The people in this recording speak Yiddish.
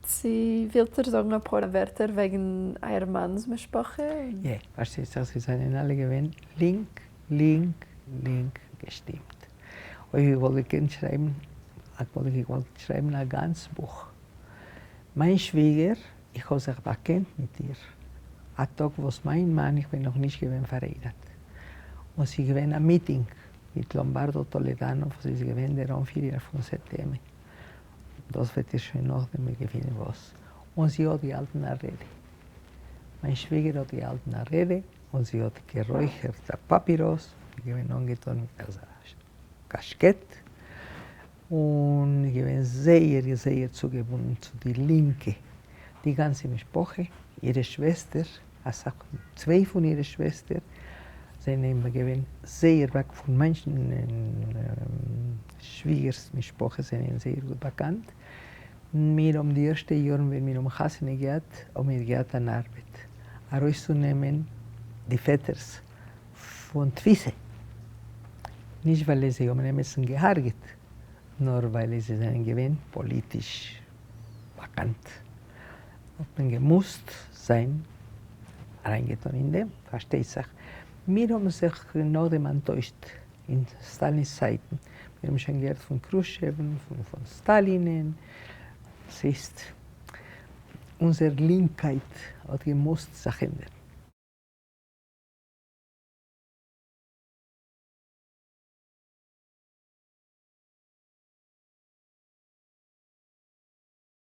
צו ווילט איר זאגן אפאר ווערטער וועגן אייער מאנ'ס משפחה? יע, פארשטייט זיך זיי זענען אלע געווען לינק, לינק, לינק געשטימט. אויב איך וואלט געקענט שרייבן, וואלט איך געוואלט שרייבן א גאנץ בוך. מיין שוויגער, איך האב זיך באקענט מיט איר א טאג וואס מיין מאן, איך בין נאכנישט געווען פארהייראט, און ס'איז געווען א מיטינג מיט לאמבארדא טאלעדאנא וואס איז געווען דער אנפירער פון ZTM. דאס וועט איר שוין נאכדעם געפינען וואס. און זי האט געהאלטן א רעדע. מיין שוויגער האט געהאלטן א רעדע און זי האט גערויכערט א פאפיראס, געווען אנגעטון מיט אזא קאשקעט, און געווען זייער זייער צוגעבונדן צו די לינקע, די גאנצע משפחה, אירע שוועסטער, אסאך, צוויי פון אירע שוועסטער זענען געווען זייער באק פון מיין שוויגער'ס משפחה זענען זייער גוט באקאנט, מיר האבן די ערשטע יארן ווען מיר האבן חתונה געהאט האבן מיר געהאט אן ארבעט ארויסצונעמען די פעטערס פון תפיסה, נישט ווייל זיי האבן עמיצן געהארגעט, נאר ווייל זיי זענען געווען פאליטיש באקאנט האט מען געמוזט זיין אריינגעטון אין דעם, פארשטייט זיך מיר האבן זיך נאכדעם אנטוישט אין סטאלינ'ס צייטן, מיר האבן שוין געהערט פון כרושטשעוון, פון סטאלינען, ס'הייסט אונזער לינקייט האט געמוזט זיך ענדערן.